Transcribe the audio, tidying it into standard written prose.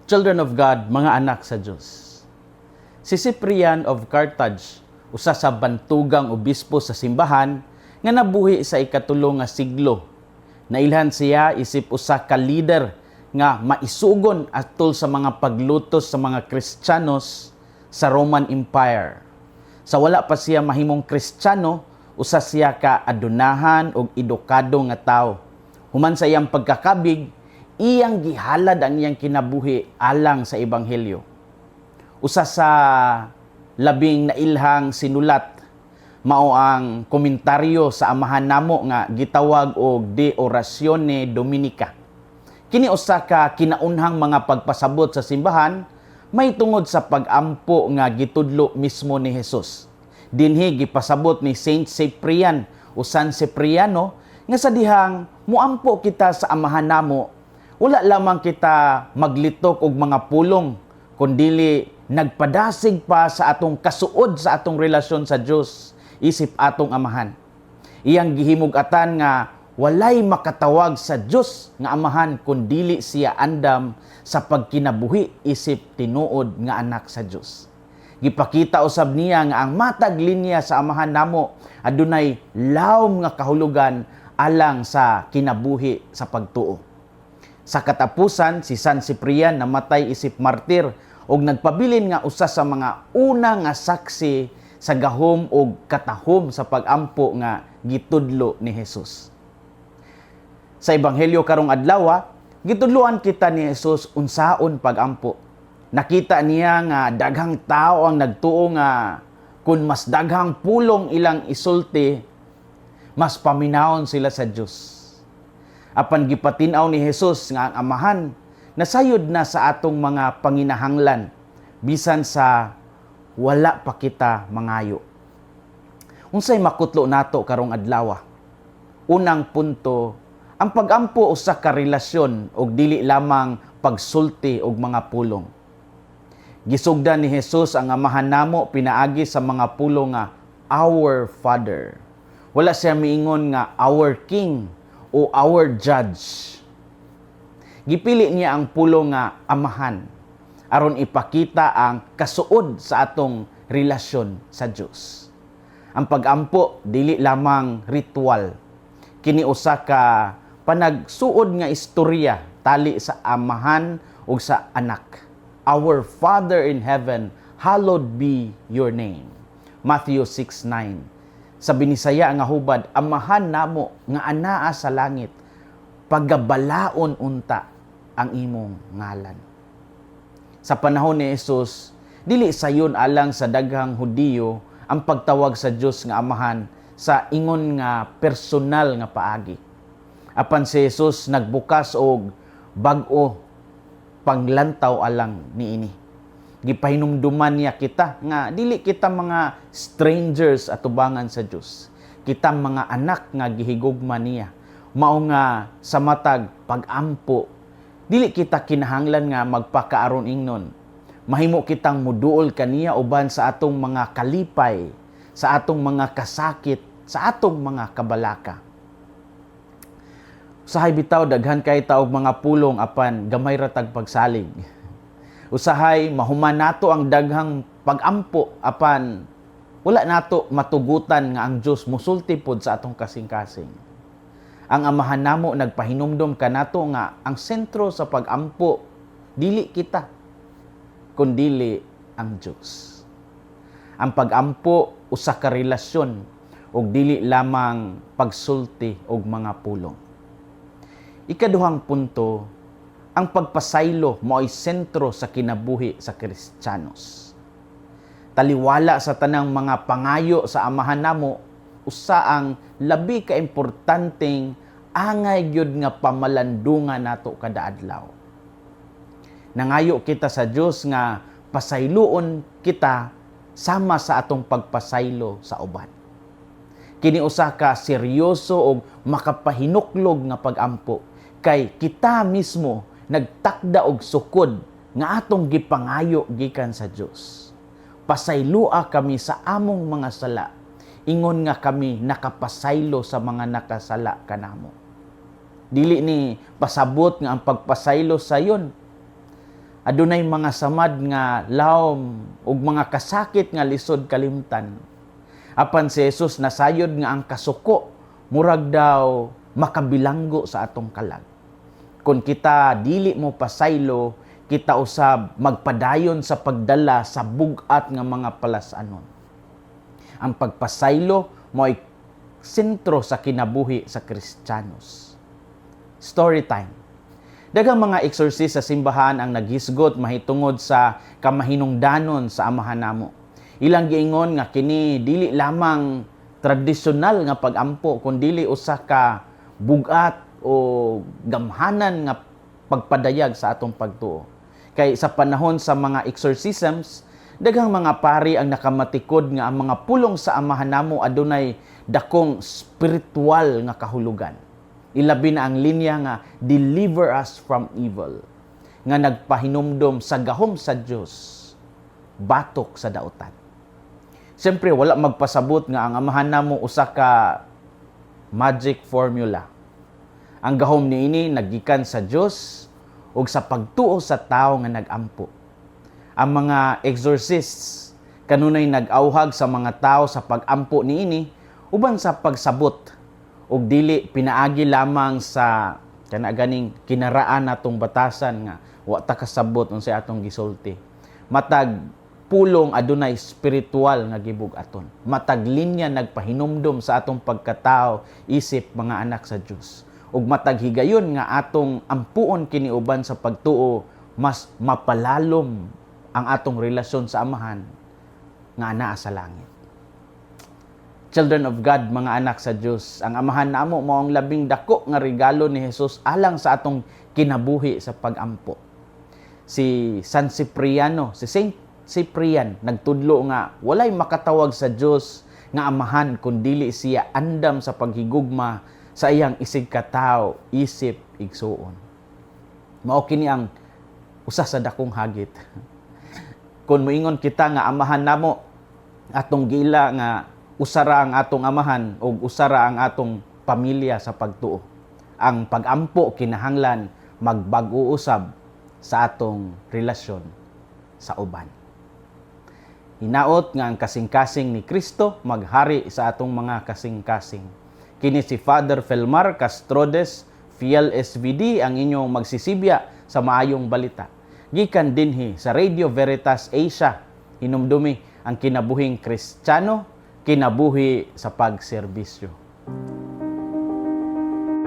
Children of God, mga anak sa Diyos. Si Cyprian of Carthage, usa sa bantugang obispo sa simbahan nga nabuhi sa ikatulo nga siglo. Nailhan siya isip usa ka leader nga maisugon atol sa mga paglutos sa mga Kristiyanos sa Roman Empire. Sa wala pa siya mahimong Kristiyano, usa siya ka adunahan og edukado nga tawo. Human sa iyang pagkakabig, iyang gihalad ang iyang kinabuhi alang sa ebanghelyo. Usa sa labing nailhang sinulat mao ang komentaryo sa Amahan Namo nga gitawag og De Oratione Dominica. Kini usa ka kinaunhang mga pagpasabot sa simbahan may tungod sa pag-ampo nga gitudlo mismo ni Jesus. Dinhi gipasabot ni Saint Cyprian o San Cipriano nga sa dihang muampo kita sa Amahan Namo, wala lamang kita maglitok og mga pulong, kundili nagpadasig pa sa atong kasuod sa atong relasyon sa Dios isip atong Amahan. Iyang gihimug-atan nga walay makatawag sa Dios nga Amahan kun dili siya andam sa pagkinabuhi isip tinuod nga anak sa Dios. Gipakita usab niya nga ang matag linya sa Amahan Namo adunay lawom nga kahulugan alang sa kinabuhi sa pagtuo. Sa katapusan, si San Cyprian namatay isip martir og nagpabilin nga usa sa mga una nga saksi sa gahom og katahom sa pag-ampo nga gitudlo ni Jesus. Sa ebanghelyo karong adlaw, gitudloan kita ni Jesus unsaon pag-ampo. Nakita niya nga daghang tao ang nagtuo nga kung mas daghang pulong ilang isulti, mas paminawon sila sa Dios. Apan gipatin-aw ni Jesus nga ang Amahan nasayod na sa atong mga panginahanglan bisan sa wala pa kita mangayo. Unsay makutlo nato karong adlaw? Unang punto, ang pag-ampo usa ka relasyon og dili lamang pagsulti og mga pulong. Gisugdan ni Jesus ang Amahan Namo pinaagi sa mga pulong nga "Our Father." Wala siya miingon nga "Our King" o "Our Judge." Gipili niya ang pulong nga "Amahan" aron ipakita ang kasuod sa atong relasyon sa Dios. Ang pag-ampo dili lamang ritual. Kini usa ka panagsuod nga istorya tali sa Amahan ug sa Anak. "Our Father in heaven, hallowed be your name." Matthew 6:9. Sa Binisaya nga hubad, "Amahan namo nga anaa sa langit, pagabalaon unta ang imong ngalan." Sa panahon ni Jesus, dili sayon alang sa daghang Hudiyo ang pagtawag sa Dios nga Amahan sa ingon nga personal nga paagi. Apan si Jesus nagbukas og bag-o panglantaw alang niini. Gipahinumduman niya kita nga dili kita mga strangers atubangan sa Dios. Kita mga anak nga gihigugma niya. Mao nga sa matag pag-ampo, dili kita kinahanglan nga magpakaaron ingnon. Mahimo kitang muduol kaniya uban sa atong mga kalipay, sa atong mga kasakit, sa atong mga kabalaka. Usahay bitaw daghan kay ta og mga pulong apan gamay ra tag pagsalig. Usahay mahuman nato ang daghang pag-ampo apan wala nato matugutan nga ang Dios musulti pod sa atong kasing-kasing. Ang Amahan Namo nagpahinumdom kanato nga ang sentro sa pag-ampo dili kita kundili ang Dios. Ang pag-ampo usa ka relasyon ug dili lamang pagsulti og mga pulong. Ikaduhang punto, ang pagpasaylo mao'y sentro sa kinabuhi sa Kristiyanos. Taliwala sa tanang mga pangayo sa Amahan Namo, usa ang labi ka importanteng angay gyud nga pamalandungan nato kada adlaw. Nangayo kita sa Dios nga pasayloon kita sama sa atong pagpasaylo sa uban. Kini usa ka seryoso og makapahinuklog nga pag-ampo kay kita mismo nagtakda og sukod nga atong gipangayo gikan sa Dios. "Pasayloa kami sa among mga sala, ingon nga kami nakapasaylo sa mga nakasala kanamo." Dili ni pasabot nga ang pagpasaylo sayon. Adunay mga samad nga lawom ug mga kasakit nga lisod kalimtan. Apan si Jesus nasayod nga ang kasuko murag daw makabilanggo sa atong kalag. Kung kita dili mo pasaylo, kita usab magpadayon sa pagdala sa bug-at nga mga palasanon. Ang pagpasaylo mo'y sentro sa kinabuhi sa Kristiyanos. Story time. Daghang mga exorcist sa simbahan ang naghisgot mahitungod sa kamahinungdanon sa Amahan Namo. Ilang giingon nga kini dili lamang tradisyonal nga pagampo kun dili usa ka bug-at o gamhanan nga pagpadayag sa atong pagtuo. Kay sa panahon sa mga exorcisms, daghang mga pari ang nakamatikod nga ang mga pulong sa Amahan Namo adunay dakong spiritual nga kahulugan. Ilabi na ang linya nga "Deliver us from evil" nga nagpahinumdom sa gahom sa Dios batok sa dautan. Siyempre, wala magpasabot nga ang Amahan Namo usa ka magic formula. Ang gahom niini nagikan sa Dios ug sa pagtuo sa tawo nga nag-ampo. Ang mga exorcists kanunay nag-awhag sa mga tao sa pag-ampo niini uban sa pagsabot ug dili pinaagi lamang sa kana ganing kinaraan natong batasan nga wa ta kasabot unsay atong gisulti. Matag pulong adunay spiritual nga gibug-aton. Matag linya nagpahinumdom sa atong pagkatao isip mga anak sa Dios. Ug matag higayon nga atong ampuon kini uban sa pagtuo, mas mapalalom ang atong relasyon sa Amahan nga anaa sa langit. Children of God, mga anak sa Dios, ang Amahan Namo mao ang labing dako nga regalo ni Jesus alang sa atong kinabuhi sa pagampo. Si San Cipriano, si Saint Cyprian, nagtudlo nga walay makatawag sa Dios nga Amahan kun dili siya andam sa paghigugma sa iyang isig katawo isip igsuon. Mao kini ang usa sa dakong hagit. Kung moingon kita nga Amahan Namo, atong giila nga usa ra ang atong amahan ug usa ra ang atong pamilya sa pagtuo. Ang pagampo kinahanglan magbag-o usab sa atong relasyon sa uban. Hinaot nga ang kasing-kasing ni Kristo maghari sa atong mga kasing-kasing. Kini si Father Felmar Castrodes, Fiel SVD, ang inyong magsisibya sa maayong balita. Gikan dinhi sa Radio Veritas Asia, hinumdumi ang kinabuhing Kristiyano, kinabuhi sa pagserbisyo.